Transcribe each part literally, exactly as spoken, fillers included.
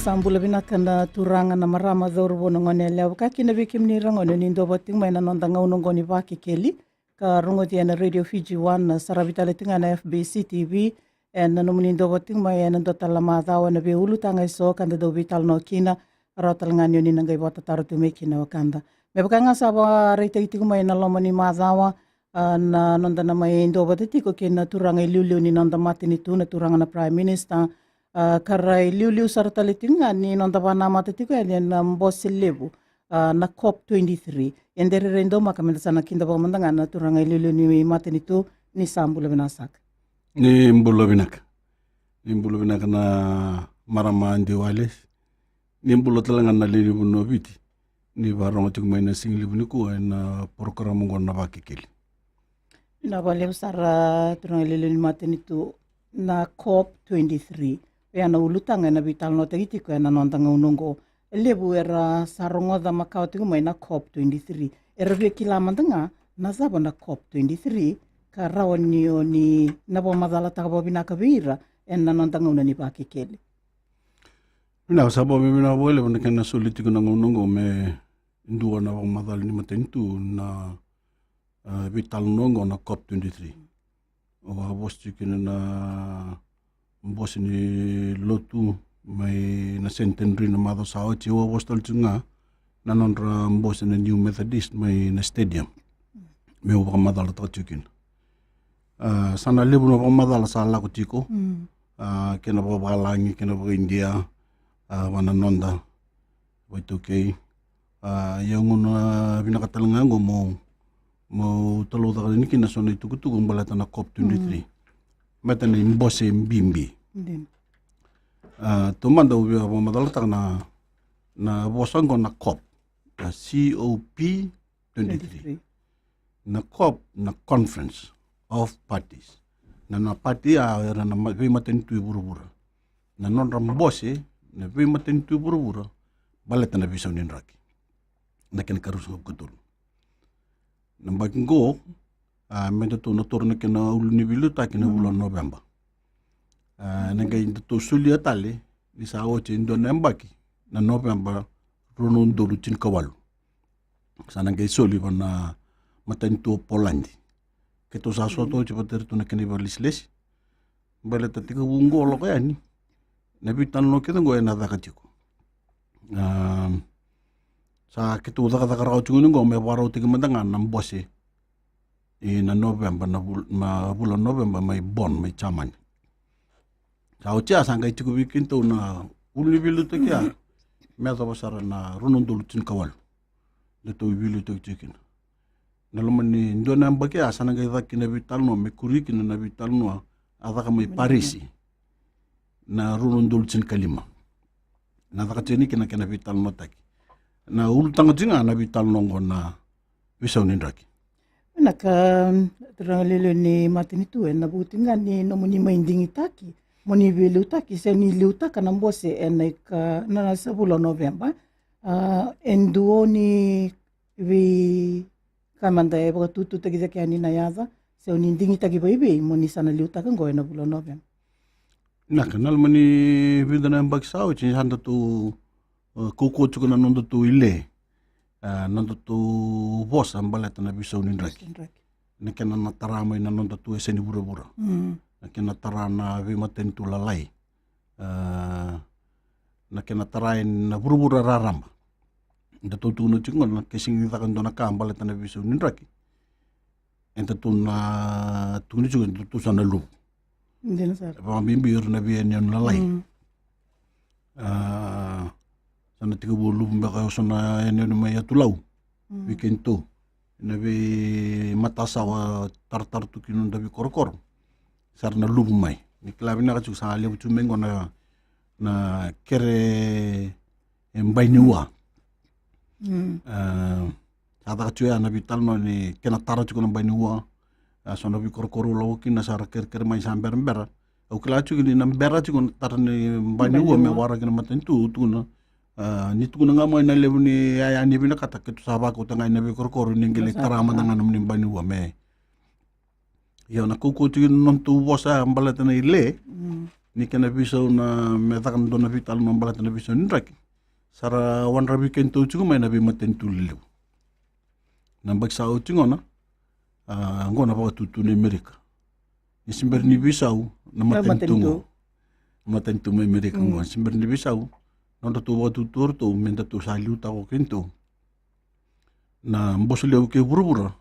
A bula vinaka na turaga, na marama, cauravou, na gone yalewa, vakakina vei kemuni ragone ni dua vata tiko mai na noda gauna oqo ni Vakekeli, ka rogoci ena Radio Fiji One, na saravi tale tiko ga na F B C T V, ena nomuni dua vata tiko mai ena dua tale na macawa ena veiulutaga eso ka da dau veitalanoa kina, rawa tale ga ni oni na qai vakatataro tu mai kina wekada. Me vaka ga sa vakaraitaki tiko mai na loma ni macawa, a, na noda na mai dua vata tiko kei na turaga iliuliu ni noda matanitu, na turaga na Prime Minister, a, ka ra iliuliu sara tale tiko ga ni noda vanamata tiko yani ena bose levu, a, na COP twenty-three. Eda rairai daumaka meda sa na kidavaka mada ga na turaga iliuliu ni matanitu. Ni sa bula vinaka saka. Ni bula vinaka. Ni bula vinaka na marama Adi Wales. Ni bula tale ga na lewe ni vanua o Viti ni vakarogo tiko mai na sigalevu nikua ena porokaramu oqo na Vakekeli. Vinaka vakalevu sara turaga iliuliu ni matanitu. Na COP twenty-three, oya na ulutaga ena veitalanoataki tiko ena noda gauna oqo. E levu era sa rogoca makawa tiko mai na COP twenty-three, era via kila mada ga na cava na COP twenty-three, ka rawa ni oni na vakamacalataka vakavinaka vei ira ena noda gauna ni Vakekeli. Vinaka, sa vakavinavinaka vakalevu na kena soli tiko na gauna oqo me dua na vakamacala ni matanitu na, a, veitalanoa oqo na COP twenty-three. Au a vosa tiko kina na bose ni lotu mai na Centenary na macawa sa oti. Au a vosa tale tiko ga na nodra bose na New Methodist mai na stadium, meu vakamacalataka tiko kina. A, sa na levu na vakamacala sa lako tiko, a, kena vakavalagi, kena vakaidia, a, vaka na noda vakaitaukei. A, ia gauna vinaka tale ga oqo meu, meu talaucaka yani kina so na itukutuku baleta na COP twenty-three. Baleta na ibose bibi. Dina. A, taumada au via vakamacalataka na, na vosa oqo na COP. Na C O P twenty-three. Twenty-three. Na COP na Conference of Parties. Na, na party ya era na ma-, veimatanitu e vuravura. Na nodra bose na veimatanitu e vuravura baleta na veisau ni draki. Na kena ikaruasagavulu ka tolu. Na yabaki qo, a, me datou na taura na kena ulu ni veiliutaki na vula o Noveba. A, na qai datou solia tale ni sa oti e dua na yabaki, na Noveba rua na udolu tinikawalu. Sa na qai soli vua na matanitu o Poladi. Keitou sa sota oti vata kei ratou na kena ivakalesilesi. Baleta tekivu qo lako yani na veitalanoa kece qo ena caka tiko. A, sa keitou cakacaka rawa tiko ni qo me vakarautaki mada ga na bose ina Noveba, na vul-, na vula o Noveba mai Bonn, mai Jamani. Sa oti ya sa qai tiko vei keitou na ulu ni veiliutaki ya me yacova sara na rua na udolu tinikawalu. Datou veiliutaki tiko kina. Na loma ni dua na yabaki ya sa na qai caka kina veitalanoa me kuri kina na veitalanoa a caka mai Parisi na rua na udolu tinikalima. Na caka tiko yani kina kena veitalanoataki. Na ulutaga tiko ga na veitalanoa oqo na veisau ni draki. Vinaka, turaga iliuliu ni matanitu, ena vuku tiko ga ni nomuni mai digitaki mo ni veiliutaki se ni liutaka na bose ena ika, na, na savula o Noveba. A, e dua ni vei ka mada e vakatututaki cake yani na yaca, se o ni digitaki vaivei mo ni sa na liutaka oqo ena vula o Noveba. Vinaka, na loma ni vica na yabaki sa oti ni sa datou, e, kaukauwa tiko na nodatou ile, e, nodatou vosa baleta na veisau ni draki. Veisau ni draki. Na kena na tara mai na nodatou yasa ni vuravura. Mm. Na kena tara na veimatanitu lalai. A, na kena tara ena vuravura raraba. Datou tukuna tiko ga na ke sega ni caka e dua na ka baleta na veisau ni draki, e datou na tukuna tiko e datou sa na luvu. Dina sara. Vakabibi ira na veiyanuyanu lalai. Mm. A, sa na tekivu luvu beka e so na yanuyanu mai Yatu Lau. Mm. Vei keitou na veimatasawa taratara tu kina noda veikorokoro. Sa ra na luvu mai. Ni kila vinaka tiko sa levu tu mai qo na, na kere e bai ni ua. Mm. E, sa caka tiko ya na veitalanoa ni kena tara tiko na bai ni ua. E, so na veikorokoro au lako kina sa ra kerekere mai sa berabera. Au kila tiko ni na bera tiko na tara ni bai ni ua me waraki na matanitu, tukuna. A, ni tukuna ga mai na levu ni yaya ni vinakata keitou sa vakauta ga ina veikorokoro ni qai lai tara mada ga nomuni bai ni ua me. Ia na kaukauwa tiko na nodatou vosa baleta na ile. Mm. Ni kena veisau na me caka na dua na veitalanoa baleta na veisau ni draki. Sa ra wadravi kedatou tiko mai na veimatanitu lelevu. Na yabaki sa oti gona, a, qo na vakatutu ni Amerika. Ni se bera ni veisau na matanitu qo. Matanitu mai Amerika qo. Ni se bera ni veisau, nodratou vakatutu o ratou me datou sa liutaka o kedatou. Na boso levu kei vuravura.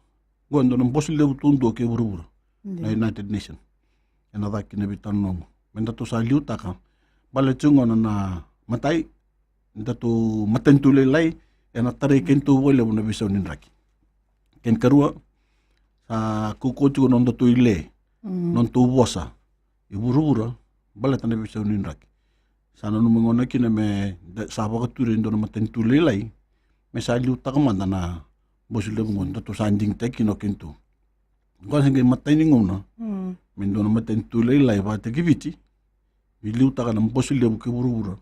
Qo e dua na boso levu taudua kei vuravura. Na United Nations. Ena caka kina veitalanoa qo. Me datou sa liutaka. Baleta tiko gona na matai, datou matanitu lailai, ena tarai kedatou vakalevu na veisau ni draki. Kena karua, sa kaukauwa tiko na nodatou ile, nodatou vosa i vuravura, baleta na veisau ni draki. Sa nanuma gona kina me da, sa vakaturi e dua na matanitu lailai, me sa liutaka mada na boso levu qo, datou sa digitaki kina o kedatou. Qo sa qai matai ni gauna me dua na matanitu lailai vakataki Viti me liutaka na boso levu kei vuravura,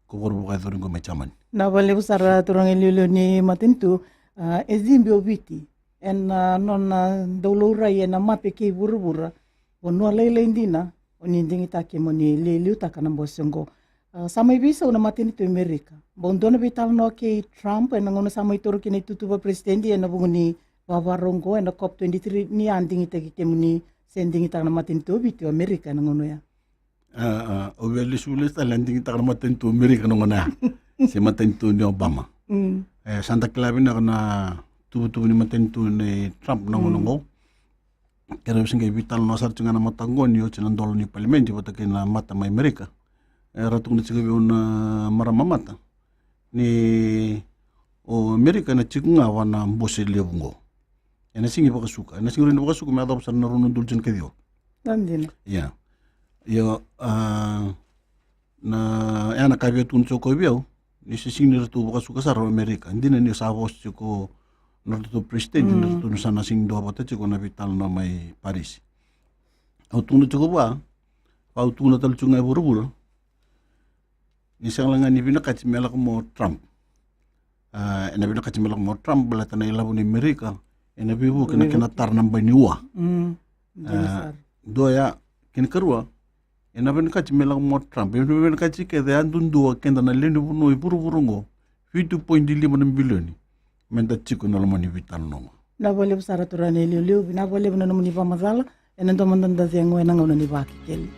ko koya era vakayacori qo mai Jamani. Na vakalevu sara turaga iliuliu ni matanitu, a, e zibi o Viti ena, a, nona dau laurai ena mape kei vuravura. Vanua lailai dina o ni digitaki mo ni liutaka na boso qo. A, sa mai veisau na matanitu e Amerika. Bau dua na veitalanoa kei Trump ena gauna sa mai toro kina itutu vakaperesitedi ena vuku ni vakavarau qo ena COP twenty-three, ni a digitaki kemuni se digitaka na matanitu o Viti o Amerika ena gauna oya? A, a, au via lesu lesu tale, a digitaka na matanitu o Amerika ena gauna oya. Se matanitu ni Obama. E, sa da kila vinaka na tuvatuva ni matanitu nei Trump ena gauna qo. Keirau se qai veitalanoa sara tiko ga ena mataka qo ni oti na dolo ni palimedi vata kei na mata mai Amerika. E, ra tukuna tiko vei au na marama mata ni o Amerika ena tiko ga vua na boso levu qo. Ena sega ni vakasuka, ena sega ni vakasuka me yacova sara na rua na udolu tinikaciwa. Ia. Ia, a, na, ia na ka via tukuna tiko vei au, ni se sega ni ratou vakasuka sara o Amerika. Dina ni sa vosa tiko na nodratou peresitedi, na ratou sa na sega ni duavata tiko na veitalanoa mai Paris. Au tukuna tiko vua, au tukuna tale tiko ga e vuravura. Ni sega ga ni vinakati me lako mai o Trump. A, ena vinakati me lako mai o Trump, baleta na ilavo ni Amerika ena veivuke na kena tara na bai ni ua. A, dua ya, kena karua, ena vinakati me lako mai o Trump, ena vinakati kece yadudua keda na lewe ni vanua i vuravura qo, vitu poidi lima na bilioni, meda tiko ena loma ni veitalanoa qo. Vinaka vakalevu sara turaga na iliuliu, vinaka vakalevu na nomuni vakamacala ena dua mada na cegu ena gauna ni Vakekeli.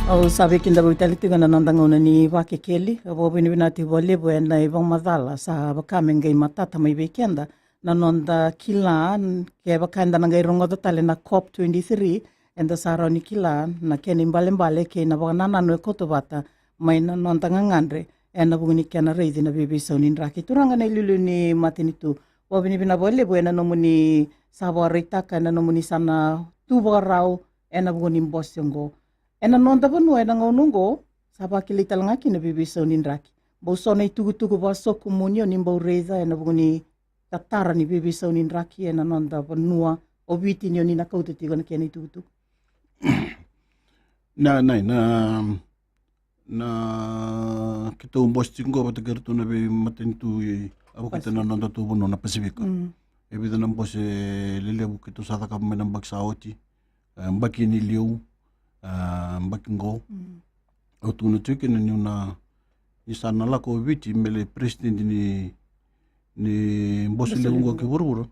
Au sa veikidavaki tale tiko ena noda gauna ni Vakekeli. Au vakavinavinaka tiko vakalevu ena ivakamacala sa vaka me qai matata mai vei keda na noda kila, kevaka eda na qai rogoca tale na COP twenty-three, eda sa rawa ni kila na kena ibalebale kei na vakanananu e koto vata mai na noda gagadre ena vuku ni kena raici na veiveisau ni draki. Turaga na iliuliu ni matanitu, vakavinavinaka vakalevu ena nomuni sa vakaraitaka, ena nomuni sa na tu vakarau ena vuku ni boso oqo. Ena noda vanua ena gauna oqo sa vakilai tale ga kina veiveisau ni draki. Bau so na itukutuku vakasokumuni o ni bau raica ena vuku ni tatara ni veiveisau ni draki ena noda vanua o Viti, ni o ni na kauta tiko na kena itukutuku? Na, na, na, na keitou boso tiko qo vata kei ratou na veimatanitu e vuku ena nodatou vanua na Pasifika. E vica na boso lelevu keitou sa cakava mai na yabaki sa oti, e, yabaki ni liu, e, yabaki qo. Au tukuna tiko kina niu na, ni sa na lako o Viti me lai peresitedi ni, ni boso levu qo ki vuravura.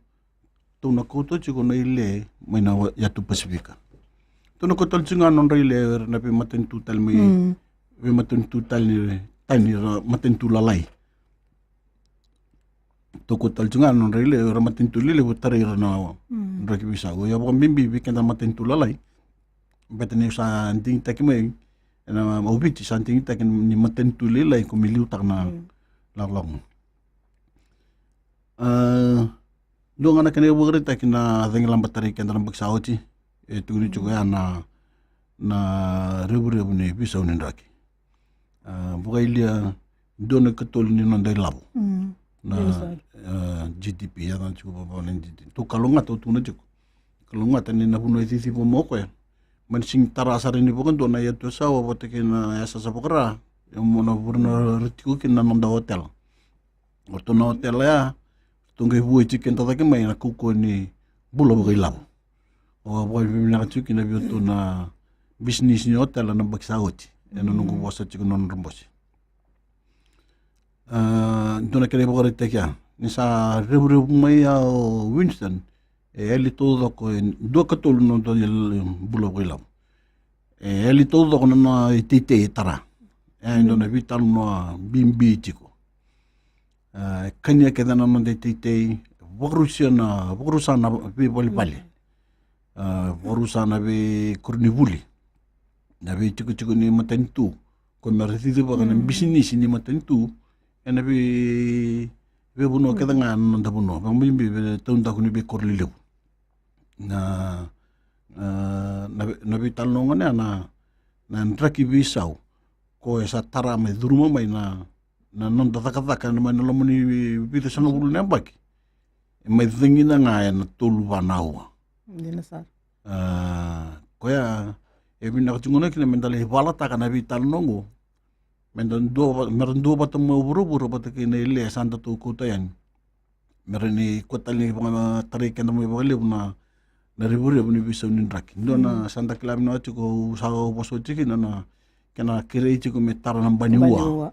Tou na kauta tiko na ile mai na yatu Pasifika. Tou na kauta tale tiko ga na nodra ile o ira na veimatanitu tale mai, veimatanitu tale ni, tani ira matanitu lalai. Tou kauta tale tiko ga na nodra ile o ira matanitu lelevu tarai ira na draki veisau. Ia vakabibi vei keda matanitu lalai. Baleta niu sa digitaki mai, ena, o Viti sa digitaki ni matanitu lailai ko me liutaka na lakolako. A, dua ga na kena ivakaraitaki na cagilaba tarai keda na yabaki sa oti, e tukuni tiko ya na, na revurevu ni veisau ni draki. A, vakayalia dua na ikatolu ni noda ilavo. Na, a, G D P, yacana tiko vava na G D P. Tou kalougata, au tukuna tiko. Kalougata ni na vanua e ciciva mai o koya. Mai na sega ni tara sara ni vakadua na yatu Yasawa vata kei na yasayasa vakara. Mo na vura na ra tiko kina na noda otela. O ratou na otela ya, ratou qai vueti keda cake mai na kaukauwa ni bula vakailavo. O vakavinavinaka tiko kina vei ratou na bisinisi ni otela na baki sa oti. Ena noqu vosa tiko na nodra bose. A, dua na kena ivakaraitaki ya. Ni sa revurevu mai ya o Winston, e yali taucoko, e dua ka tolu na noda bula vakailavo. E yali taucoko na nona iteitei e tara. E dua na veitalanoa bibi tiko. A, e kania kece na noda iteitei, vakarusia na, vakarusa na veivalevale. A, vakarusa na veikoronivuli. Na veitikotiko ni matanitu. Ko me ra cicivaka na bisinisi ni matanitu. Ena vei, veivanua kece ga na noda vanua. Vakabibi vei taudaku ni veikoro lelevu. Na, a, na vei, na veitalanoa gona ya na, na draki veisau. Ko e sa tara mai curuma mai na, na noda cakacaka, na mai na loma ni vica sagavulu na yabaki. E mai cagina ga ena tolu va na aua. Dina sara. A, koya, e vinaka tiko gona kina me da lai valataka na veitalanoa oqo. Me da dua va-, me ra dua vata mai o vuravura vata kei na ile sa datou kauta yani. Me ra ni kua tale ni vakatarai keda mai vakalevu na, na revurevu ni veisau ni draki. Dua na sa da kila vinaka tiko, au sa vosa oti kina na, kena kerei tiko me tara na bai ni ua.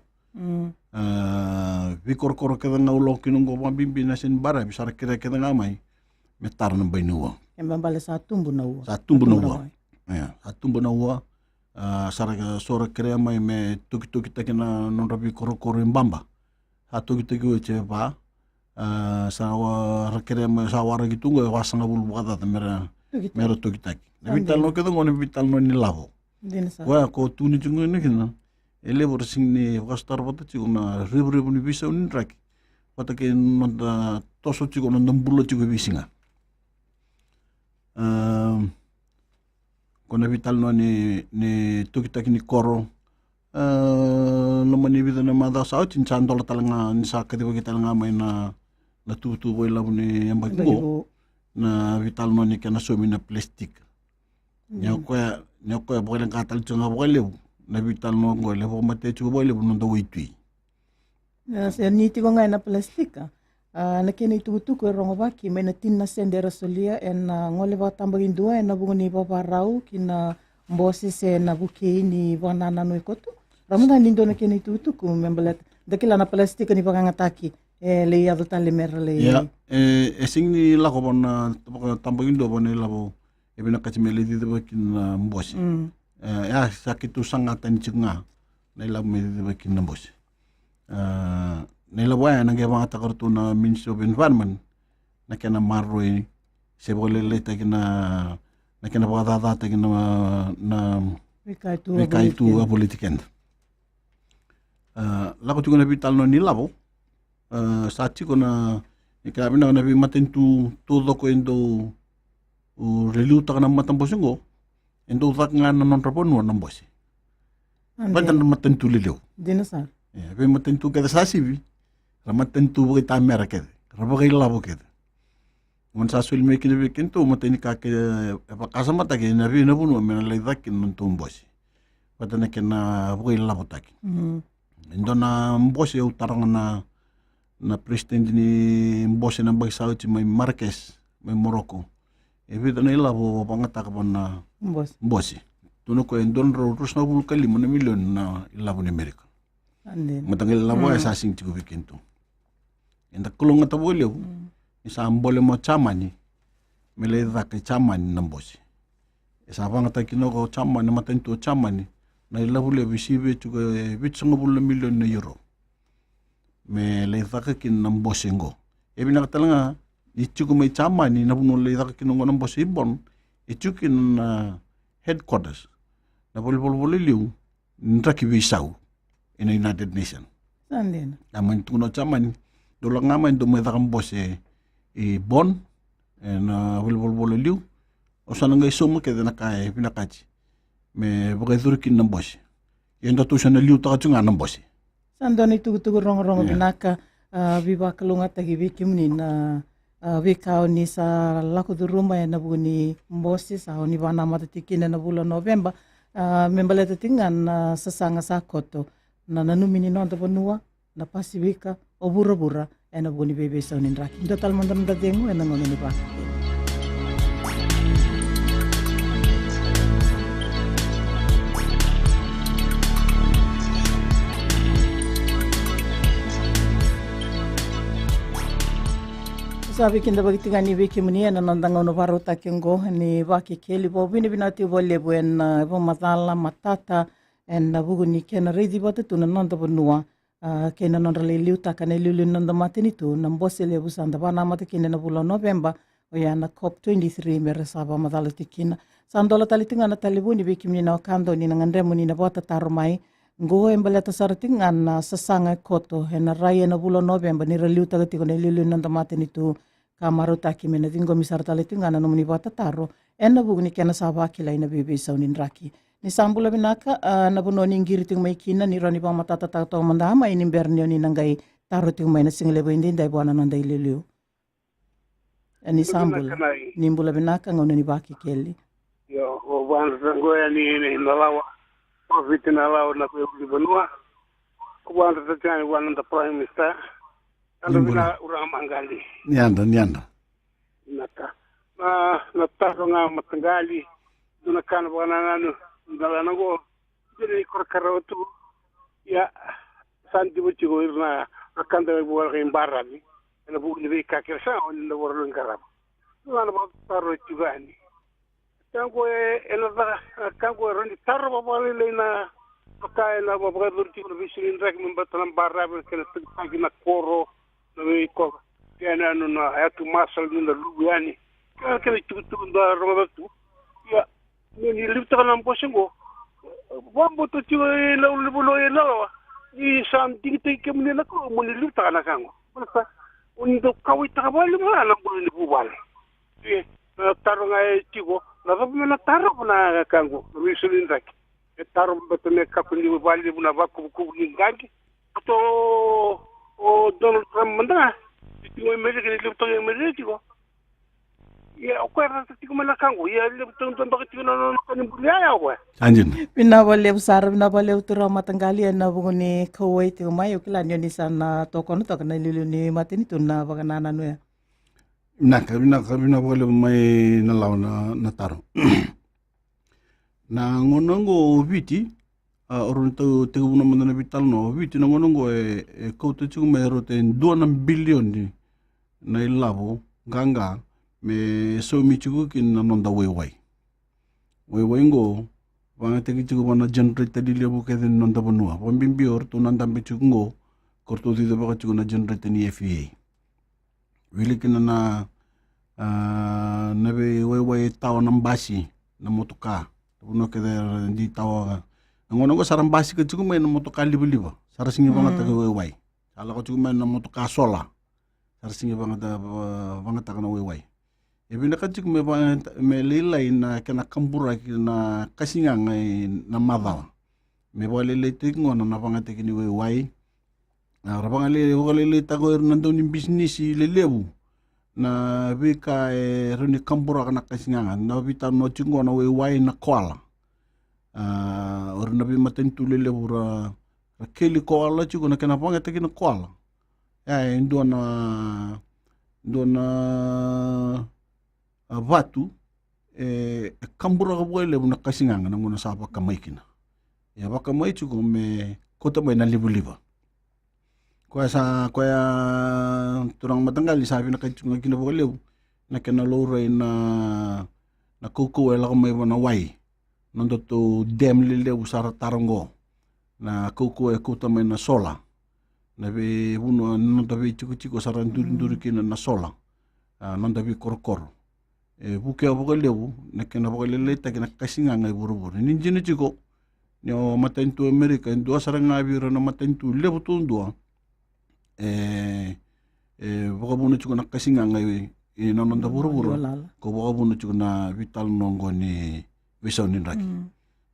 A, veikorokoro kece ga au lako kina oqo vakabibi na seni baravi, sa ra kerea kece ga mai me tara na bai ni ua. E babale sa tubu na ua. Sa tubu na ua. Ia, sa tubu na ua. A, sa ra, so ra kerea mai me tokitokitaki na nodra veikorokoro i baba. Sa tokitoki oti e va. A, sa ra kerea mai, sa waraki tu oqo e vasagavulu vakacaca me ra tokitaki. Na veitalanoa kece oqo na veitalanoa ni lavo. Dina sara. Koya ko tukuni tiko gona kina. E levu ra sega ni vakasotara vata tiko na revurevu ni veisau ni draki. Vata kei na noda toso tiko na noda bula tiko e veisiga. A, ko na veitalanoa ni, ni tokitaki ni koro. A, loma ni vica na macawa sa oti, ni sa dola tale ga, ni sa kacivaki tale ga mai na, na tuvatuva i lavo ni yabaki qo. Na veitalanoa ni kena saumi na plastic. Ni o koya, ni o koya vakaleqa tale tiko ga vakalevu. Na veitalanoa oqo, e levu vakamatea tiko vakalevu na noda waitui. Ia, se ni tiko ga ena palasitiki. A, na kena itukutuku e rogovaki mai na tini na sede era solia ena gole vakatabakidua ena vuku ni vavarau ki na bose se na vukei ni vakanananu e koto. Rawa mada ni dua na kena itukutuku me baleta. Da kila na palasitiki ni vakayagataki e lai yaco tale me ra lai. Ia, e, e sega ni lako vua na vakatabakidua vua na ilavo e vinakati me lai cicivaki na bose. Mm. E, ia, sa keitou saga tani tiko ga na ilavo me cicivaki na bose. E, na ilavo ya ena qai vagataka ratou na Ministry of Environment na kena maroroi se vakalailaitaki na, na kena vakacacataki na, na veika e tu, veika e tu a voliti keda. A, lako tiko na veitalanoa ni lavo. A, sa tiko na, ni kila vinaka na veimatanitu taucoko e dau, u, ra liutaka na matabose oqo, e dau caka ga na nodra vanua na bose. Vata na matanitu lelevu. Dina sara. E, veimatanitu kece sa sivi, ra matanitu vakaitamera kece, ra vakailavo kece. Gona sa soli mai kina vei keitou, matai ni ka ke, e vakasamataki ena vei na vanua me na lai caka kina na nodatou bose. Vata na kena vakailavotaki. Mm. E dua na bose au taroga na, na president ni bose na baki sa oti mai Marrakesh, mai Morocco. E vica na ilavo au vagataka vua na bose. Bose. Tukuna o koya e dua na drau ruasagavulu ka lima na milioni na ilavo ni Amerika. Mataqali ilavo ya sa sega tiko vei keitou. Eda kalougata vakalevu ni sa bole mai o Jamani me lai caka e Jamani na bose. E sa vagataka kina o Jamani, na matanitu o Jamani, na ilavo levu e sivia tiko e vitusagavulu na milioni na euro me lai caka kina na bose oqo. E vinaka tale ga ni tiko mai Jamani na vanua lai caka kina oqo na bose i Bonn, e tiko kina na headquarters, na valenivolavola e liu ni draki veisau ena United Nations. Sa dina. A mani tukuna o Jamani, dou lako ga mai dou mai caka bose i Bonn, ena valenivolavola e liu. Au sa na qai sauma kece na ka e vinakati me vakayacori kina na bose. Ia datou sa na liutaka tiko ga na bose. Sa dua na itukutuku rogorogo vinaka, a, veivakalougatataki vei kemuni na, a, veika o ni sa lako curuma ena vuku ni bose, sa o ni vakanamata tiko kina ena vula o Noveba, a, me baleta tiko ga na sasaga sa koto. na nanumi ni noda vanua, na Pasifika, o vuravura, ena vuku ni veiveisau ni draki. Dua tale mada na noda cegu ena gauna ni vakakina. Sa veikidavaki tiko ga ni vei kemuni ena noda gauna vakarautaki oqo ni Vakekeli. Vakavinavinaka tiko vakalevu ena vakamacala matata ena vuku ni kena raici vata tu na noda vanua, a, kei na nodra lai liutaka na iliuliu ni noda matanitu, na bose levu sa da vakanamata kina ena vula o Noveba, oya na COP twenty-three, me ra sa vakamacala tiko kina. Sa dola tale tiko ga na talevoni vei kemuni na wekadau ni na gadreva ni na vakatataro mai. Qo e baleta sara tiko ga na sasaga e koto ena rai ena vula o Noveba ni ra liutaka tiko na iliuliu ni noda matanitu, ka marautaki me na ciqomi sara tale tiko ga na nomuni vakatataro ena vuku ni kena sa vakilai na veiveisau ni draki. Ni sa bula vinaka, a, na vanua ni qiri tiko mai kina, ni rawa ni vakamatatataka toka mada mai ni bera ni o ni na qai taro tiko mai na siga levu edaidai vua na noda iliuliu. E, ni sa bula. Ni bula vinaka, gauna ni Vakekeli. Io, o vakayadrata qo yani na lawa. O Viti na lawa na veiulunivanua. O vakayadrata yani vua na noda Prime Minister. Ni bula. Ura maqali. Ni yadra, ni yadra. Na ka, na, na taro ga mataqali. Dua na ka na vakanananu, na lana qo. Dua na ikorakarawa tu. Ia, sa diva tiko ira na, na kada e vualakai baravi. Ena vuku ni veika kece sa oni na voro ni qarava. Dua na vakataro e tiko yani. Ka qo e, ena caka, ka qo e rawa ni taro vakalailai na, ka ena vakayacori tiko na veisau ni draki me baleta na baravi, na kena takitaki na koro, na veikoka. Kena yanu na yatu masala ni na luvu yani. Kena, kena itukutuku da rogoca tu. Ia, ni, ni livutaka na bose qo. Vakabauta tiko e na ulunivanua e na lawa. Ni sa digitaki kemuni na Kalou mo ni livutaka na ka qo. Baleta, o ni dau kauwaitaka vakalevu ga na bula ni vuvale. Ia, na taro ga e tiko, na cava me na tarova na ka qo, na veisau ni draki. E taro baleta me kakua ni vakalevu na vakuvukuvu ni qaqi. Baleta o, o Donald Trump mada ga, e tiko i Amerika, ni levu toka i Amerika tiko. Ia, o koya e rata tiko mai na ka qo, ia, levu toka beka tiko na nona ka ni buli yaya o koya. Sa dina. Vinaka vakalevu sara, vinaka vakalevu turaga mataqali, ena vuku ni kauwai tiko mai, au kila ni o ni sa na tokona toka na iliuliu ni matanitu na vakanananu ya. Vinaka, vinaka, vinaka vakalevu mai na lawa na, na taro. Na gauna oqo o Viti, a, o rau na tau tekivuna mada na veitalanoa, o Viti na gauna oqo e, e kauta tiko mai e rauta e dua na bilioni na ilavo qaqa me saumi tiko kina na noda waiwai. Waiwai oqo, vakayagataki tiko vua na generator lelevu kece ni noda vanua. Vakabibi o ratou na dabe tiko oqo, ko ratou cicivaka tiko na generator ni F E A. Wili kina na, a, na veiwaiwai e tawa na basi, na motoka. Na vanua kece era dui tawa. Na gauna oqo sa ra basika tiko mai na motoka livaliva. Sa ra sega ni vakayagataka waiwai. Sa lako tiko mai na motoka sola. Sa ra sega ni vakayagataka, va-, vakayagataka na waiwai. E vinakati tiko me vaka-, me lailai na kena kaburaki na kasigaga ena macawa. Me vakalailaitaki gona na vakayagataki ni waiwai. A, ra vakalailai, vakalailaitaka o ira na dau ni bisinisi lelevu. Na veika e rawa ni kaburaka na kasigaga. Na veitalanoa tiko qo na waiwai na koala. A, o ira na veimatanitu lelevu ra, ra keli koala tiko na kena vakayagataki na koala. Ia, e dua na, dua na, a, vatu, e, e kaburaka vakalevu na kasigaga na gauna sa vakamai kina. E vakamai tiko me kauta mai na livaliva. Koya sa, koya turaga mataqali sa vinakati tiko ga kina vakalevu na kena laurai na, na kaukauwa e lako mai vua na wai. Nodatou dam lelevu sa ra tara oqo. Na kaukauwa e kauta mai na sola. Na veivanua, na noda veitikotiko sa ra duriduri kina na sola. A, noda veikorokoro. E vukea vakalevu na kena vakalailaitaki na kasigaga e vuravura. Ni dina tiko ni o matanitu Amerika, e dua sara ga vei ira na matanitu levu taudua. E, e vakavuna tiko na kasigaga e, e na noda vuravura. Ko vakavuna tiko na veitalanoa oqo ni veisau ni draki.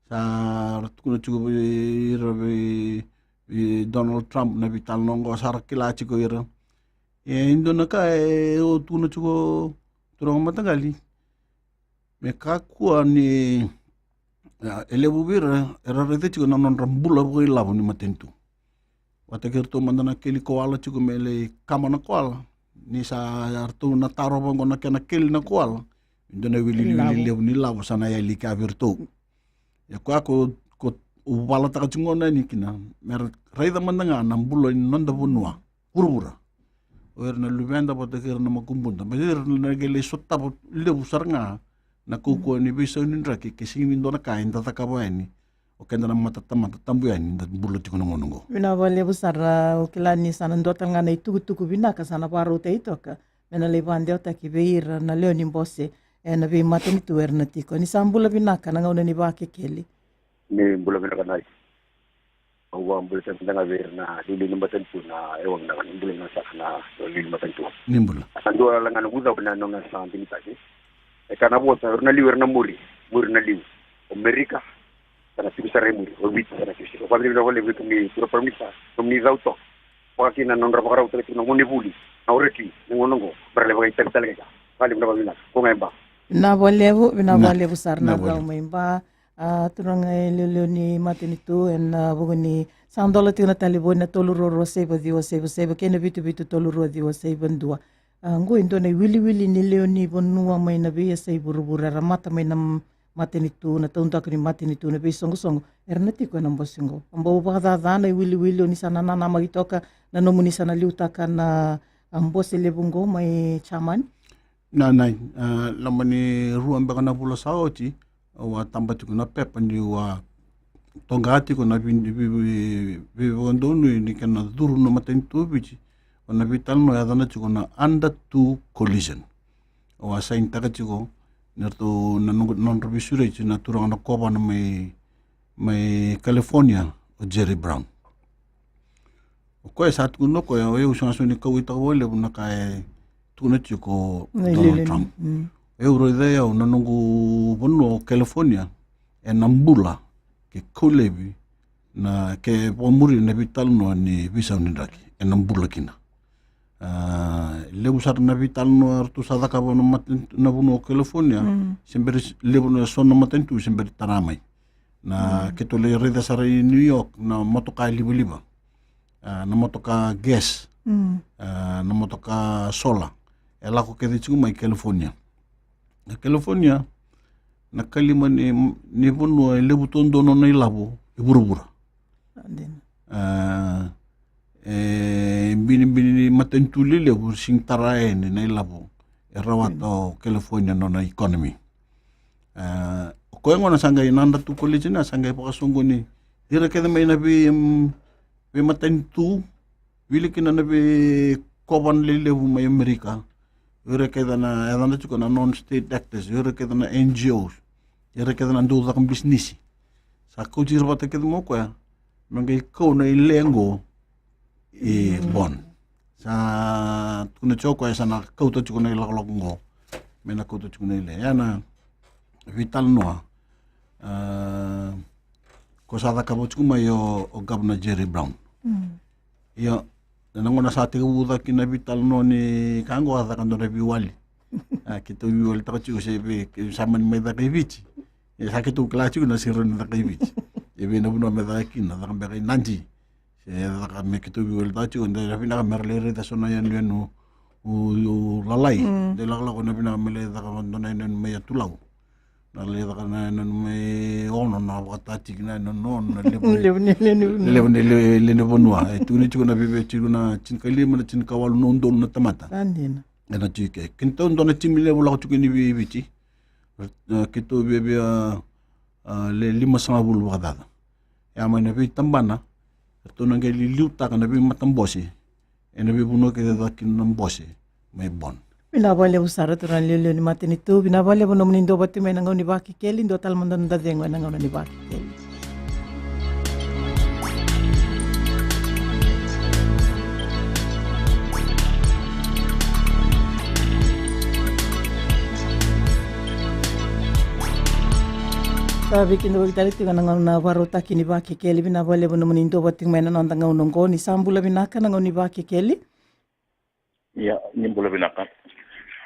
Sa ra tukuna tiko vei ira vei, vei Donald Trump na veitalanoa oqo, sa ra kila tiko ira. E dua na ka e o tukuna tiko turaga mataqali. Me kakua ni, a, e levu vei ira era raica tiko na nodra bula vakailavo ni matanitu. Vata kei iratou mada na keli koala tiko me lai kama na koala. Ni sa ratou na tarova oqo na kena keli na koala, e dua na wiliwili levu ni lavo sa na yali kea vei iratou. Ia koya ko, ko au valataka tiko gona yani kina, me ra raica mada ga na bula ni noda vanua vuravura. O ira na luveda vata kei ira na makubuda, me ira na qai lai sotava levu sara ga na kaukauwa ni veisau ni draki, ke sega ni dua na ka eda cakava yani o keda na matatamata tabu yani da bula tiko na gauna oqo. Vinaka vakalevu sara. Au kila ni sa na dua tale ga na itukutuku vinaka sa na vakarautaki toka me na lai vakadewataki vei ira na lewe ni bose ena veimatanitu era na tiko. Ni sa bula vinaka na gauna ni Vakekeli. Ni bula vinaka na. Au vakabula tale mada ga vei ira na liuliu ni matanitu na, e, au na bula vinaka saka na liuliu ni matanitu. Ni bula. Sa dua tale ga na vucau na nona sa digitaki. E ka na vosa, o ira na liu era na muri, muri na liu. O Merika sa na tiko sara e muri, o Viti sa na tiko sara. Au vakavinavinaka vakalevu vei kemuni turaga Prime Minister, nomuni cau toka. Vaka kina na nodra vakarautaka tiko na gonevuli, na oreti, na gauna oqo, me ra lai vakaitavi tale ga. Vakalevu na vakavinavinaka, ko ga e Ba. Vinaka vakalevu, vinaka vakalevu sara na cau mai Ba. A, turaga e lewe ni matanitu, ena vuku ni sa dola tiko na talevoni na tolu rua rua saiva ciwa saiva saiva kei na vitu vitu tolu rua ciwa saiva dua. A, oqo e dua na iwiliwili ni lewe ni vanua mai na veiyasai vuravura era mata mai na m-, matanitu, na taudaku ni matanitu, na veisoqosoqo era na tiko ena bose oqo. A bau vakacacana iwiliwili, o ni sa na nanamaki toka na nomuni sa na liutaka na, a, bose levu oqo mai Jamani? Na, na, a, loma ni rua beka na vula sa oti, au a taba tiko na pepa niu a toqa tiko na vei-, vei-, vei-, veivakadonui ni kena curu na matanitu o Viti, o na veitalanoa e yacana tiko na under two collision. Au a sainitaka tiko ni ratou na noqu-, nodra veisureti na turaga na kovana mai, mai California, o Jerry Brown. O koya sa tukuna o koya, o yau sa sega ni kauwaitaka vakalevu na ka e tukuna tiko o Donald Trump. Mm. O yau raica, o yau na noqu vanua o California ena bula ke kau laivi na, ke vakamuri na veitalanoa ni veisau ni draki, ena bula kina. A, levu sara na veitalanoa ratou sa cakava na mata-, na vanua o California, mm, se bera, levu na so na matanitu se bera tara mai. Na, mm, keitou lai raica sara i New York na motoka livaliva. A, na motoka gas, mm, a, na motoka solar, e lako kece tiko mai California. Na California na kalima ni, ni vanua e levu taudua nona ilavo i vuravura. A, dina. A, e binibini ni matanitu lelevu sega ni tara yani na ilavo e rawata o California nona economy. A, o koya gona sa qai na under two collision, a sa qai vakasoqoni ira kece mai na vei, mm, veimatanitu, wili kina na veikovana lelevu mai Amerika. Ira kece na, e yacana tiko na non-state actors, ira kece na N G Os, ira kece na dau caka bisinisi. Sa kauti ira vata kece mai o koya me qai kau na ile oqo i Vaughan. Sa tukuna tiko o koya sa na kauta tiko na ilakolako oqo, me na kauta tiko na ile. Ia na veitalanoa, a, ko sa cakava tiko mai o, o Governor Jerry Brown. Mm. Ia, na gauna sa tekivu caka kina na veitalanoa ni ka oqo, a caka dua na veiwali. A, keitou veiwalitaka tiko se vei, ke sa mani mai caka i Viti. Ia sa keitou kila tiko na siro ni caka i Viti. E vei na vanua me caka kina, caka beka i Nadi. Se caka me keitou veiwalitaka tiko, de vinaka me ra lai raica so na yanuyanu, u, u lalai. Mm. De lakolako na vinaka me lai caka dua na yanuyanu mai Yatu Lau. Na lai caka na yanuyanu mai Ono, na vakataki na yanuyanu Ono, na levu ni, levu ni, levu ni, levu ni le-, lewe ni vanua. E tukuni tiko na veve tiko na tinikalima, na tinikawalu na udolu na tamata. Sa dina. Ena tiko ke. Keitou dua na timi levu lako tiko ni vei Viti. E, keitou via, via, a, le limasagavulu vakacaca. E a mai na veitabana, ratou na qai liliutaka na veimatabose ena veivanua kece e caka kina na bose mai Vaughan. Vinaka vakalevu sara turaga na lewe ni matanitu, vinaka vakalevu nomuni dau vata mai na gauna ni Vakekeli, dua tale mada na noda cegu ena gauna ni Vakekeli. Sa veikidavaki tale tiko na gauna vakarautaki ni Vakekeli, vinaka vakalevu nomuni dau vata tiko mai na noda gauna oqo. Ni sa bula vinaka na gauna ni Vakekeli. Ia, ni bula vinaka.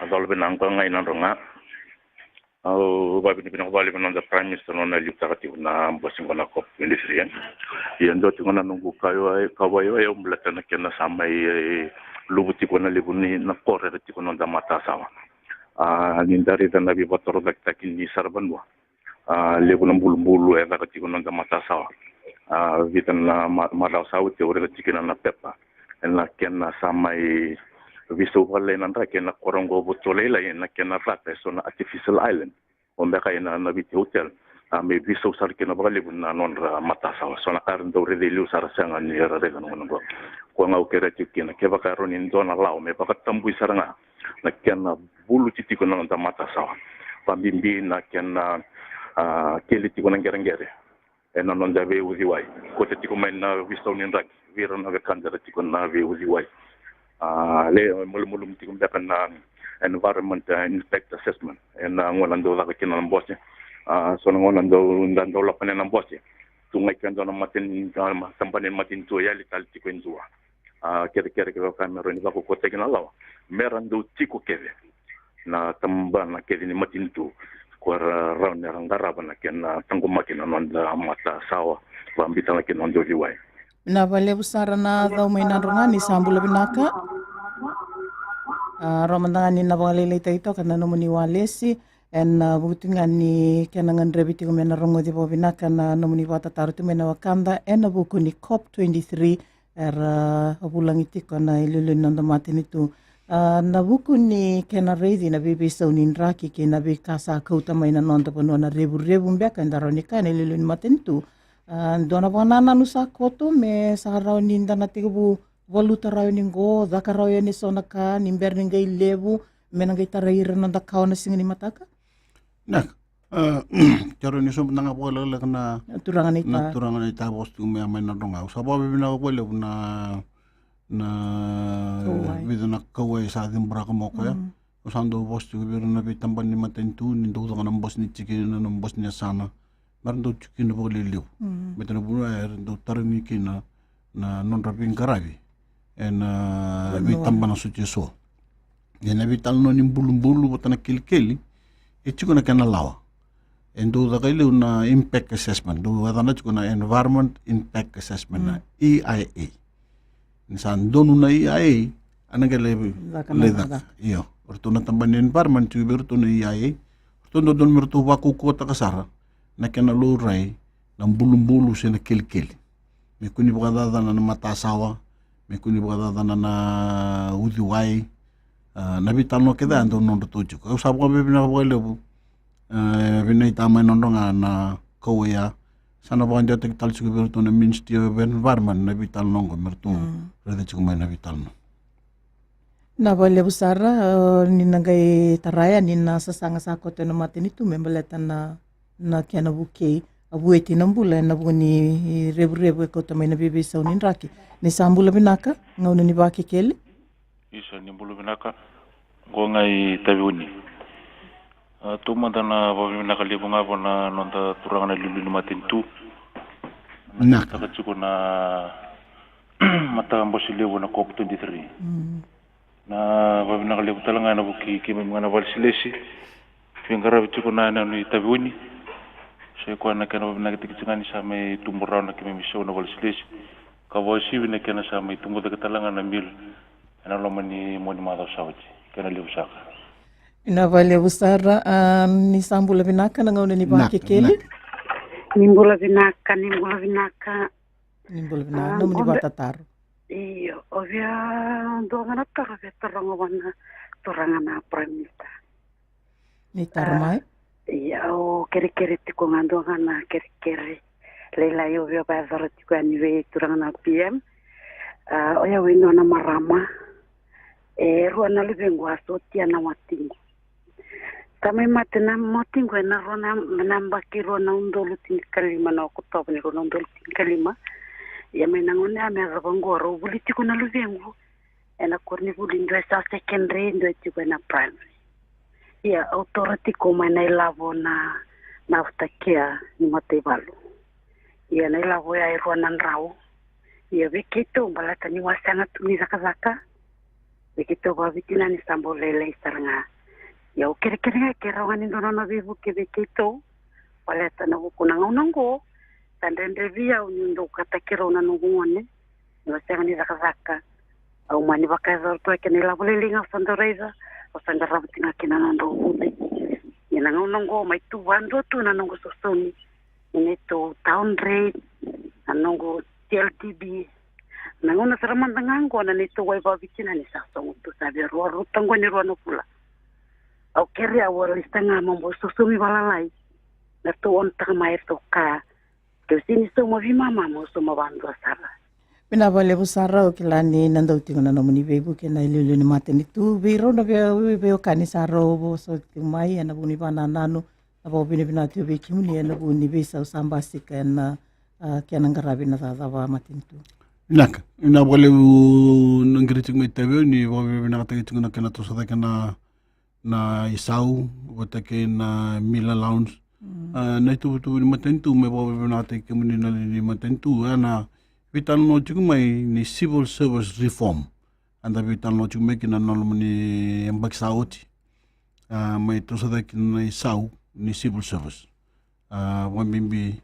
A colo vinaka ga i Nadroga. Au vakavinavinaka vakalevu na noda Prime Minister na nona liutaka tiko na bose qo na COP twenty-three, e. Ia dua tiko na noqu kauwai, kauwai, au baleta na kena sa mai, e, luvu tiko na levu ni na koro era tiko na noda matasawa. A, ni da raica na veivakatorocaketaki ni saravanua. A, levu na bulubulu e caka tiko na noda matasawa. A, vica na ma-, macawa sa oti au raica tiko na, na pepa. Ena kena sa mai veisau vakalailai na draki ena koro qo Votolailai, ena kena caka eso na artificial island. O beka ena, na Viti Hotel. A, me veisau sara kina vakalevu na nodra matasawa. So na ka era dau raica e liu sara sega ni ra raica na gauna qo. Koya ga au kerea tiko kina, kevaka e rawa ni dua na lawa me vakatabui sara ga na kena vuluti tiko na noda matasawa. Vakabibi na kena, a, keli tiko na qereqere ena noda veiuciwai. Kauta tiko mai na veisau ni draki vei ira na wekada era tiko na veiuciwai. A, le malumalumu tiko beka na environment, a, impact assessment ena gauna dau caka kina na bose. A, so na gauna dau, da dau lapana na bose, tu ga i ke dua na matani, a, tabana ni matanitu e yali tale tiko e dua. A, kerekere kevaka me rawa ni vakaukauwataki na lawa me ra dau tiko kece na tabana kece ni matanitu, ko ra rawa ni ra qarava na kena taqomaki na noda matasawa, vakabibi tale na kena noda uciwai. Na vakalevu sara na cau mai Nadroga, ni sa bula vinaka. A, rawa mada ga ni na vakalailaitaki toka na nomuni walesi ena vuku tiko ga ni kena gadrevi tiko me na rogoci vakavinaka na nomuni vakatataro tiko mai na wekada ena vuku ni COP twenty-three era vulagi tiko na iliuliu ni noda matanitu. A, na vuku ni kena raici na veiveisau ni draki kei na veika sa kauta mai na noda vanua, na revurevu beka eda rawa ni kaya na iliuliu ni matanitu. A, dua na vakanananu sa koto me sa rawa ni da na tekivu valuta rawa yani qo, caka rawa yani eso na ka ni bera ni qai levu, me na qai tarai ira na noda kawa na siga ni mataka? Naka. A, kerea ni sobu na ga vakalekaleka na turaga na ita, turaga na ita vosa tiko mai, mai Nadroga. Au sa vakavinavinaka vakalevu na, na vica na kauwai sa ciqoma mai o koya. Au sa dau vosa tiko vei ira na veitabana ni matanitu ni dau caka na bose ni tikina, na bose ni yasana, me ra dau tiko kina vakalevu. Baleta na vanua era dau tarogi kina na nodra veiqaravi ena veitabana soti eso. Ia na veitalanoa ni bulubulu vata na kelikeli, e tiko na kena lawa. E dau caka i liu na impact assessment, dau yacana tiko na environment impact assessment, na E I A. Ni sa donu na E I A, a na qai lai caka. Io, o ratou na tabana ni environment tiko vei ratou na E I A, o ratou dodonu me ratou vakaukauwataka sara na kena laurai na bulubulu se na kelikeli. Me kua ni vakacacana na matasawa, me kua ni vakacacana na uciwai. A, na veitalanoa kece a dau nodratou tiko. Au sa vakavinavinaka vakalevu, e, vei na ita mai Nadroga na kauwai ya. Sa na vakadewataki tale tiko vei ratou na Ministry of Environment na veitalanoa oqo me ratou raica tiko mai na veitalanoa. Na vakalevu sara, e, ni na qai tara yani na sasaga sa koto ena matanitu me baleta na, na kena vukei, a vueti na bula ena vuku ni revurevu e kauta mai na veiveisau ni draki. Ni sa bula vinaka, gauna ni Vakekeli. Isa, ni bula vinaka. Qo ga i Taveuni. A, tou mada na vakavinavinaka levu ga vua na noda turaga na iliuliu ni matanitu. Naka. Taka tiko na matabose levu na COP twenty-three. Na vakavinavinaka levu tale ga ena vuku i keimami ga na vakalesilesi. Veiqaravi tiko na yanuyanu i Taveuni. Sa i koya na kena vakavinavinakataki tiko ga ni sa mai tubu rawa na keimami sau na vakalesilesi. Ka vakauasivi na kena sa mai tubu cake tale ga na meal ena loma ni mua ni macawa sa oti. Kena levu saka. Na vakalevu sara, a, ni sa bula vinaka na gauna ni Vakekeli. Ni bula vinaka, ni bula vinaka. Ni bula vinaka, a, nomuni vakatataro. Io, o via dua ga na taro via taroga vua na turaga na Prime Minister. Ni taro mai. Ia, au kerekere tiko ga dua ga na kerekere lailai au via vakayacora tiko yani vei turaga na P M. A, o yau e dua na marama. E rua na luvequ a sotia na watiqu. Sa mai mate na watiqu ena rua na, na yabaki rua na udolu tinikalima, na Okotova ni rua na udolu tinikalima. Ia mai na gauna ya me yacova oqo rau vuli tiko na luvequ ena koronivuli, dua e sa secondary, dua e tiko ena primary. Ia au taura tiko mai na ilavo na, na aftercare ni mataivalu. Ia na ilavo ya e rua na drau. Ia vei keitou baleta niu a sega tu ni cakacaka, vei keitou vakavitina ni sa bau lailai sara ga. Ia au kerekere ga ke rawa ga ni dua na nona veivuke vei keitou. Baleta na vuku na gauna oqo, sa dredre vei au niu dau kataki rau na noqu gone, niu a sega ni cakacaka. Au mani vakayacora tu ga kei na ilavo lailai ga au sa dau raica, au sa qarava tiko ga kina na nodrau vuli. Ia na gauna oqo mai tu vadua tu na noqu sosomi ni neitou town rate, na noqu T L T B. Na gauna sara mada ga oqo na neitou wai vakavitina ni sa sogo tu, sa via rua, rua taqo ni rua na vula. Au kere au a laisita ga mo bau sosomi valalai. Na tou onotaka mai e tou kaya, keu sega ni sauma veimama, mo sauma vadua sara. Vinaka vakalevu sara, au kila ni na dau tiko na nomuni veivuke na iliuliu ni matanitu vei rau na vei, vei, veiwekani sa rau vosoti tiko mai ena vuku ni vakanananu. Na vakavinavinaka tiko vei kemuni ena vuku ni veisau sa basika ena, a, kena qaravi na cakacaka vakamatanitu. Vinaka, vinaka vakalevu na qiri tiko mai Taveo ni vakavinavinakataki tiko na kena toso cake na na isau vata kei na meal allowance. Mm. A, na ituvatuva ni matanitu me vakavinavinakataki kemuni na lewe ni matanitu, a, na veitalanoa tiko mai ni civil service reform. A da veitalanoa tiko mai kina na loma ni yabaki sa oti. A, mai toso cake na isau ni civil service. A, vakabibi,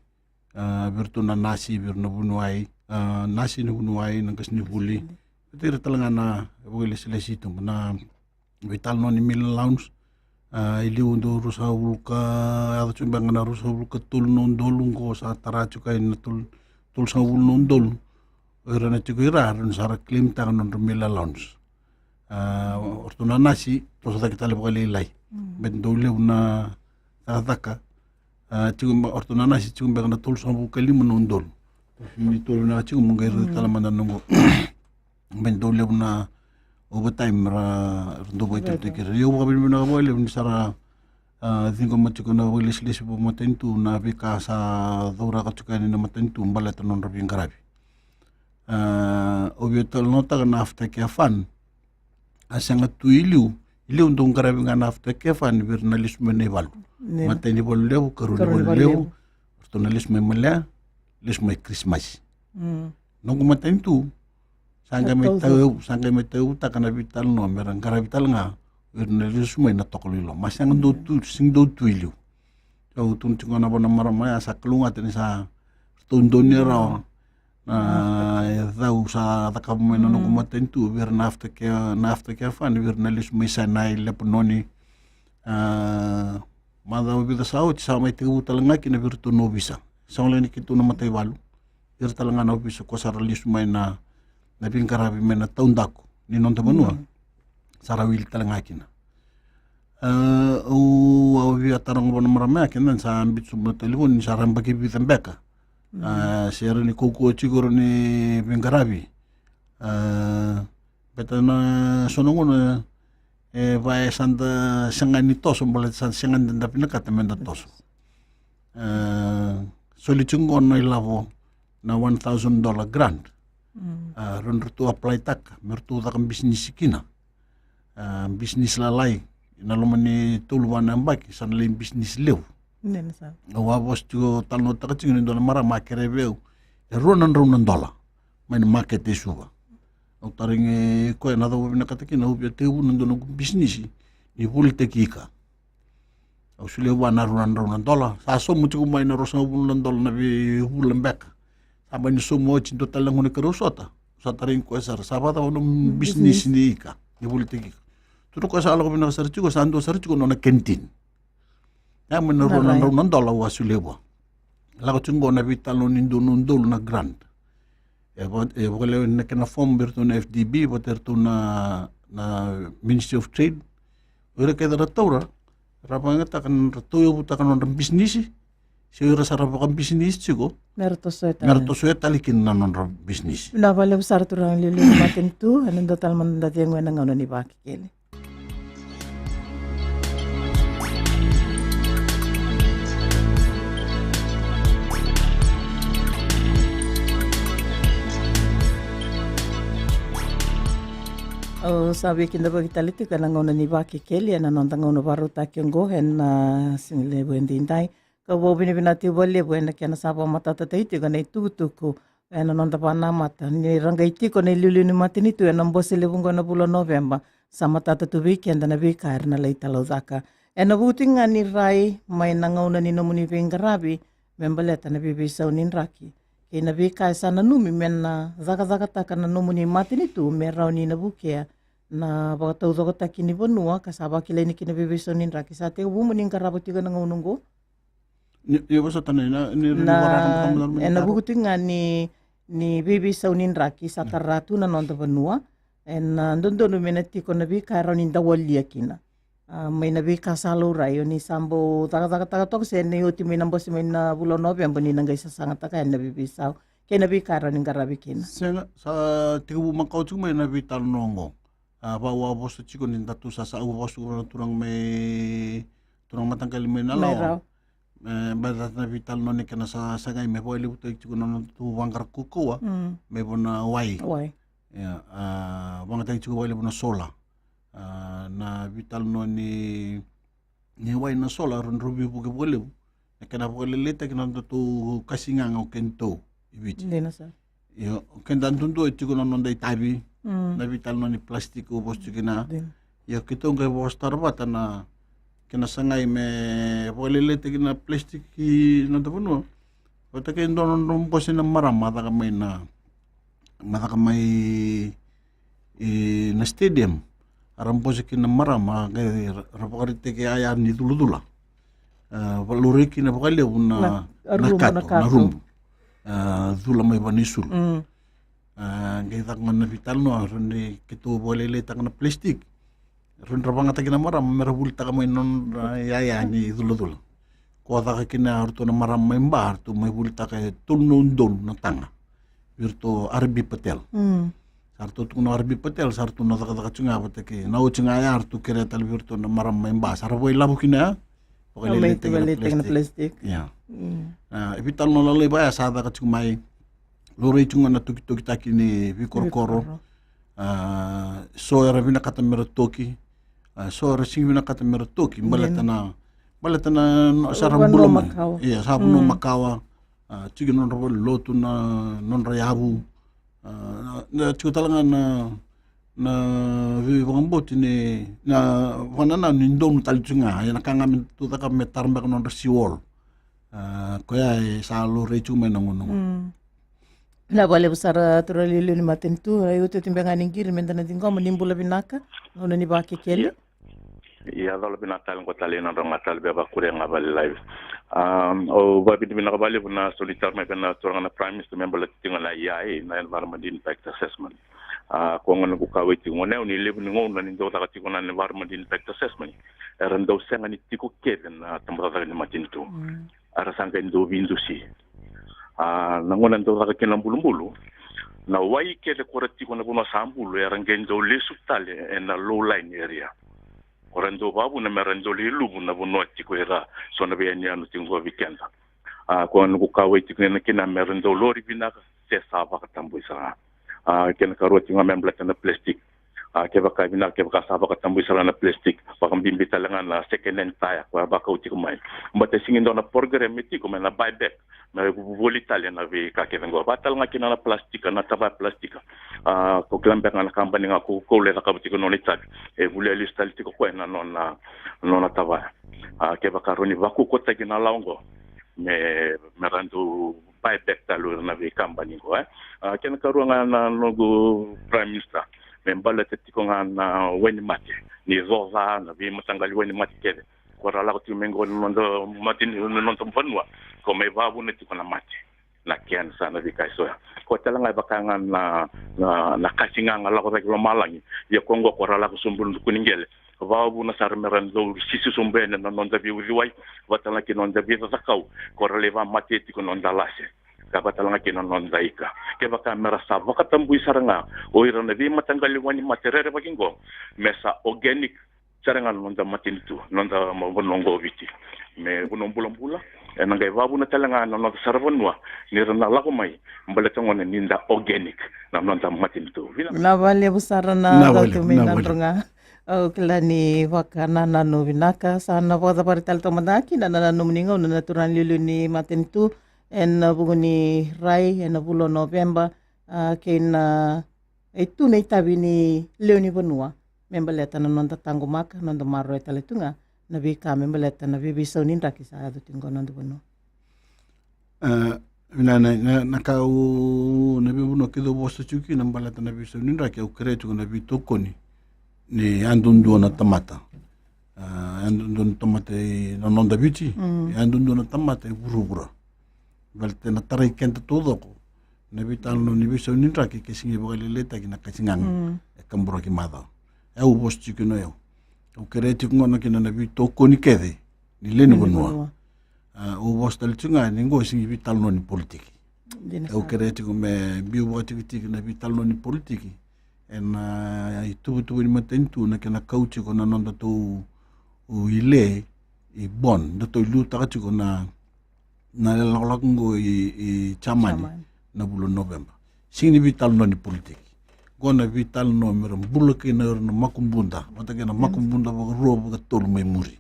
a, vei iratou na nasi, vei ira na vuniwai, a, nasi, na vuniwai, na qasenivuli. Vata ira tale ga na vakailesilesi tu na veitalanoa ni meal allowance. A, i liu dau ruasagavulu ka, yaco tiko beka na ruasagavulu ka tolu na udolu, qo sa tara tiko yani na tolu, tolusagavulu na udolu. O ira na tiko i ra, rawa ni sa ra claim taka na nodra meal allowance. A, o ratou na nasi, toso cake tale vakalailai. Mm. Baleta dau levu na cakacaka. A, tiko beka, o ratou na nasi, tiko beka na tolusagavulu ka lima na udolu. Ni tolu na tiko mo qai raica tale mada na noqu. Baleta dau levu na overtime ra, ra dau vakaitautaki ira. Ia au vakavinavinaka vakalevu ni sa ra, a, ciqoma tiko na vakailesilesi vakamatanitu na veika sa cauraka tiko yani na matanitu baleta na nodra veiqaravi. A, au via talanoataka na aftercare fund. A sega tu i liu, i liu dau qaravi ga na aftercare fund vei ira na lesu mai na ivalu. Matai ni valu levu, karua ni valu levu, ratou na lesu mai Malea, lesu mai Kirisimasi. Mm. Noqu matanitu, sa qai mai tau, sa qai mai tauyavutaka na veitalanoa me ra qaravi tale ga o ira na lesu mai na Tokalau i Loma. Ma sega dau tu, sega dau tu i liu. Au tukuna tiko ga na vua na marama ya, sa kalougata ni sa ratou donuya rawa na icau sa cakava mai na noqu matanitu vei ira na aftercare, na aftercare fund vei ira na lesu mai Sinai, Lepanoni. A, macawa vica sa oti sa mai tekivu tale ga kina vei iratou na ovisa. Sa gole ni keitou na mataivalu, ira tale ga na ovisa ko sa ra lesu mai na, na veiqaravi mai na taudaku ni noda vanua. Mm. Sa ra wili tale ga kina. A, au, au via taroga vua na marama ya kina ni sa biuta sobu na talevoni ni sa ra yabaki vica beka. Mm. A, se rawa ni kaukaua tiko rawa ni veiqaravi. A, baleta na so na gauna e vaka e sa da sega ni toso, baleta sa sega ni da vinakata me da toso. A, soli tiko qo na ilavo na one thousand dollar grant. Mm. A, rawa ni ratou apply taka me ratou caka bisinisi kina. A, bisinisi lalai, na loma ni tolu va na yabaki sa na lai bisinisi levu. Au a vosa tiko, talanoataka tiko ni dua na marama a kerea vei au e rua na drau na dola mai na makete e Suva. Au tarogi koya na cava vinakata kina, au via tekivu na dua noqu bisinisi ni volitaki ika. Au solia vua na rua na drau na dola, sa sauma tiko mai na ruasagavulu na dola na veivula beka. Sa mai ni sauma oti dua tale na gauna keirau sota. Sa tarogi koya sara, sa vakacava na bisinisi ni ika, ni volitaki ika. Tukuna o koya sa lako vinaka sara tiko, sa dua sara tiko na nona canteen. Ya mai na rua na drau na dola au a solia vua. Lako tiko qo na veitalanoa ni dua na udolu na grant. E va, e vakalewe na kena form vei iratou na F D B vata iratou na, na Ministry of Trade. O ira kece ra taura, ra vakayagataka na nodra tauyavutaka na nodra bisinisi. Se o ira sa ra vakabisinisi tiko, me ra tosoya tale kina na nodra bisinisi. Vinaka vakalevu sara turaga liuliu ni matanitu, ena dua tale mada na cegu ena gauna ni Vakekeli. Au sa via kidavaki tale tiko ena gauna ni Vakekeli ena noda gauna vakarautaki oqo ena siga levu edaidai. Kau vakavinavinaka tiko vakalevu ena kena sa vakamatatataki tiko na itukutuku ena noda vakanamata ni ra qai tiko na iliuliu ni matanitu ena bose levu oqo ena vula o Noveba. sa matata tu vei keda na veika era na lai talaucaka. Ena vuku tiko ga ni rai mai na gauna ni nomuni veiqaravi me baleta na veiveisau ni draki kei na veika e sa nanumi me na cakacakataka na nomuni matanitu me rawa ni na vukea na vakataucokotaki ni vanua ka sa vakilai ni kina veiveisau ni draki. Sa tekivu mo ni qarava tiko ena gauna oqo? Ni, ni vosota na, na, ni, ni na, vara na, na, ena vuku tiko ga ni, ni veiveisau ni draki sa tara tu na noda vanua. Ena dodonu me na tiko na veika e rawa ni da walia kina. A, mai na veika sa laurai, o ni sa bau cakacakataka toka se ni oti mai na bose mai na vula o Noveba ni na qai sasagataka yani na veiveisau kei na veika e rawa ni qaravi kina. Sega, sa tekivu makawa tiko mai na veitalanoa oqo. A, vau a vosa tiko ni da tu sa, sa au vosa tiko na turaga mai, turaga mataqali mai na lawa. E, baleta na veitalanoa ni kena sa, sagai me vakalevutaki tiko na noda tu vaqara kaukauwa, mm, mai vua na wai. Wai. Ia, a, vagataki tiko vakalevu na sola. A, na veitalanoa ni, ni wai na sola, rau, rau veivuke vakalevu. Na kena vakalailaitaki na nodatou kasigaga o kedatou i Viti. Dina sara. Io, o keda duadua e tiko na noda itavi, mm, na veitalanoa ni plastic au vosa tiko kina. Dina. Ia keitou qai vosa tara vata na kena sagai me vakalailaitaki na plastic i noda vanua. Vata kei dua na nodra bose na marama, a caka mai na, ma caka mai, e, na stadium. A ra bose kina na marama, qai ra, ra vakaraitaki yaya ni culacula. A, vakalaurai kina vakalevu na, na, na rumu, kato, na kato, na rumu. A, cula mai vana isulu. Mm. A, qai caka gona na veitalanoa, rau ni keitou vakalailaitaka na plastic. Rau ni ra vagataki na marama me ra vulitaka mai na nodra yaya ni culacula. Ko caka kina ratou na marama mai Ba, ratou mai vulitaka e tolu na udolu na taga vei ratou R B Patel. Mm. Sa ratou tukuna o R B Patel, sa ratou na cakacaka tiko ga vata kei na oti ga ya, ratou kerea tale vei ratou na marama mai Ba. Sa ra vakailavo kina ya, vakalailaitaki na plastic. Ia. Mm. A, e veitalanoa lalai vaya sa caka tiko mai. Laurai tiko ga na tokitokitaki ni veikorokoro. Veikorokoro. A, so era vinakata me ra toki. A, so era sega ni vinakata me ra toki. Baleta na, baleta na, na, sa ra bula mai. Vanua makawa. Ia, sa vanua makawa. A, tiko na nodra valenilotu, na nodra yavu. A, na, tiko tale ga na, na veivakabauti ni, na vakanananu ni donu tale tiko ga. Ia na ka ga me tu caka me tara beka na nodra seawall. A, koya e sa laurai tiko mai na gauna oqo. Mm. Na vakalevu sara turaga liuliu ni matanitu, e iotioti beka ga ni qiri me da na ciqoma. Ni bula vinaka, gauna ni Vakekeli. Ia. Ia, cola vinaka tale qo tale na nodrau ga tale via vakuria ga vale live. Am, au vakavinavinaka vakalevu na soli tara mai vei na turaga na Prime Minister me baleta tiko ga na E I A, na Environment Impact Assessment. A, ko gona noqu kauwai tiko gona, au ni levu ni gauna ni dau caka tiko na Environment Impact Assessment, era dau sega ni tiko kece na tabacakacaka ni matanitu. Mm. Era sa qai dau veidusi. A, na gauna dau caka kina na bulubulu, na wai kece ko ra tiko na vanua sa bulu, era qai dau lesu tale ena low lying area. Ko ra dau vakavuna me ra dau lai luvu na vanua tiko ira so na veiyanuyanu tiko qo vei keda. A, ko na noqu kauwai tiko kina me ra dau lori vinaka, se sa vakatabui sara. A, kena karua tiko ga me baleta na plastic. A, kevaka e vinaka, kevaka sa vakatabui sara na plastic, vakabibi tale ga na second hand tire koya vakau tiko mai. Baleta e sega ni dua na program e tiko me na buy back, me voli tale na veika kece qo. Vaka tale ga kina na plastic, na tavaya plastic. A, ko kila beka ga na kabani ga ko, ko lai cakava tiko na nona itavi, e volia lesu tale tiko koya na nona, nona tavaya. A, kevaka rawa ni vakaukauwataki na lawa qo, me, me ra dau buy back tale o ira na veikabani qo, e. A, kena karua ga na noqu Prime Minister, me baleta tiko ga na wainimate, ni coca, na veimataqali wainimate kece. Ko ra lako tiko mai qo na noda mate ni, na noda vanua, ko mai vakavuna tiko na mate, na cancer, na veika e so ya. Ko tale ga e vaka ga na, na, na kasiga ga lako cake i lomalagi. Ia ko qo ko ra lako sobu ena ruku ni qele. Vakavuna sara me ra dau sisi sobu yani na noda veiuciwai, vata tale ga kei na noda veicakacakau, ko ra lai vakamate tiko na noda lase. Ka vata tale ga kei na noda ika. Kevaka me ra sa vakatabui sara ga o ira na veimataqali wainimate rerevaki qo, me sa organic sara ga na noda matanitu, noda ma-, vanua qo o Viti. Me vanua bulabula, ena qai vakavuna tale ga na noda saravanua ni ra na lako mai, baleta gona ni da organic na noda matanitu. Vinaka. Vinaka vakalevu sara na, na vakalevu, cautu mai na, na vakalevu. Nadroga. Au kila ni vakanananu vinaka, sa na vakacavari tale toka mada kina na, na nomuni gauna na turaga liuliu ni matanitu, ena vuku ni rai ena vula o Noveba, a, kei na, e tu na itavi ni lewe ni vanua. me baleta na noda taqomaka, noda maroroya tale tu ga na veika me baleta na veiveisau ni draki sa yaco tiko qo na noda vanua. E, vinaka na, na, na ka au, na veivanua kece au vosa tiko kina baleta na veisau ni draki, au kerea tiko na veitokoni ni yadudua na tamata. E, yadudua na tamata ena noda Viti, yadudua na tamata e vuravura. Baleta na tarai keda taucoko na veitalanoa ni veisau ni draki ke sega ni vakalailaitaki na kacigaga e kaburaki macawa. E, au vosa tiko kina o yau. Au kerea tiko gona kina na veitokoni kece ni lewe ni vanua. A, au vosa tale tiko ga ni qo e sega ni veitalanoa ni politiki. Au kerea tiko me biu vakatikitiki na veitalanoa ni politiki ena, a, ituvatuva ni matanitu na kena kau tiko na nodatou ile i Bonn, datou liutaka tiko na na lakolako qo i, i Jamani, na vula o Noveba. Sega ni veitalanoa ni politiki. Qo na veitalanoa me ra bula kina o ira na makubuda vata kei na makubuda vakarua, vakatolu mai muri.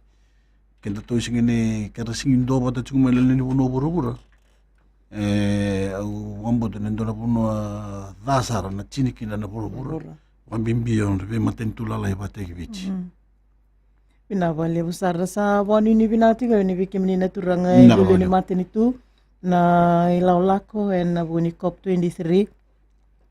Kedatou sega ni, ke ra sega ni duavata tiko mai na lewe ni vanua vuravura. E, au vakabauta ni dua na vanua ca sara na tini kina na vuravura. Vakabibi o na veimatanitu lalai vata kei Viti. Vinaka vakalevu sara. Sa vakanuinui vinaka tiko yani vei kemuni na turaga e liuliu ni matanitu na ilakolako ena vuku ni COP twenty-three.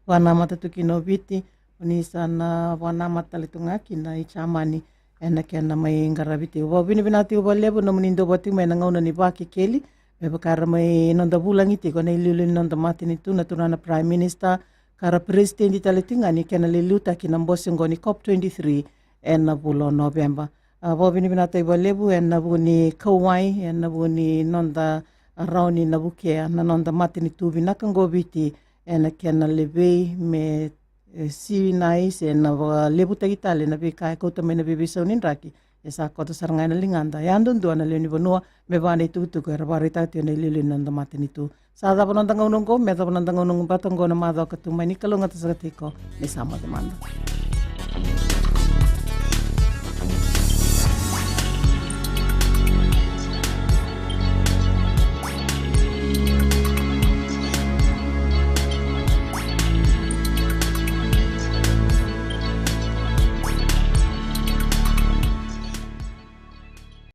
Vakanamata tu kina o Viti, o ni sa na vakanamata tale tu ga kina i Jamani ena kena mai qaravi tiko. Vakavinavinaka tiko vakalevu nomuni dau vaka tiko mai ena gauna ni Vakekeli, me vaka era mai noda vulagi tiko na iliuliu ni noda matanitu, na turaga na Prime Minister, ka ra peresitedi tale tiko ga ni kena lai liutaki na bose oqo ni COP twenty-three ena vula o Noveba. A, vakavinavinaka tale vakalevu ena vuku ni kauwai, ena vuku ni noda rawa ni na vukea na noda matanitu vinaka oqo o Viti ena kena levei me, e, sinai se na vakalevutaki tale na veika e kauta mai na veiveisau ni draki. E sa koto sara ga ena ligada yadudua na lewe ni vanua, me vaka na itukutuku era vakaraitaka tiko na iliuliu ni noda matanitu. Sa cava noda gauna oqo, me cava noda gauna oqo, baleta oqo na macawa ka tu mai. Ni kalougata saka tiko, ni sa moce mada.